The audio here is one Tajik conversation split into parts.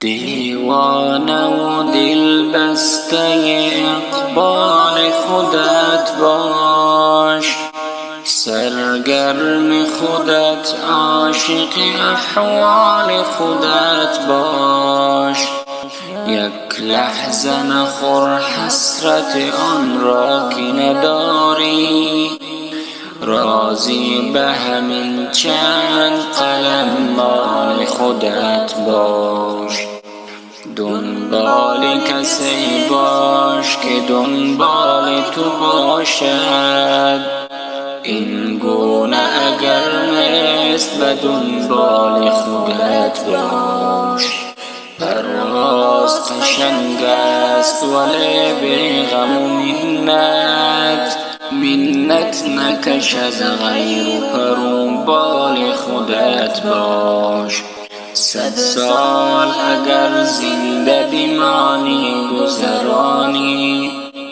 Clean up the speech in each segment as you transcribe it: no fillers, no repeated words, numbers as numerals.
Девона-ву дилбастаи иқболи худат бош, саргарми худат, ошиқи аҳволи худат бош. Як лаҳза махӯр ҳасрати онро, ки надорӣ. Розӣ ба ҳамин чанд қалам моли худат бош. Дунболи касе бош, ки дунболи ту бошад. Ин гуна агар нест, ба дунболи худат бош. Парвоз қашанг аст, вале беғаму миннат. Миннат накаш аз ғайр, пару боли худат бош. 100 сол агар зинда бимонӣ, гузаронӣ.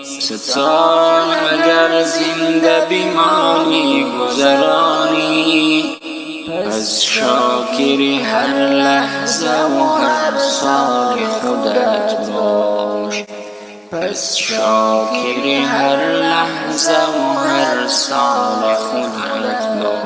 100 сол агар зинда бимонӣ, гузаронӣ. Пас шокири ҳар лаҳзаву ҳар соли худат бош. Пас шокири ҳар лаҳзаву ҳар соли худат бош.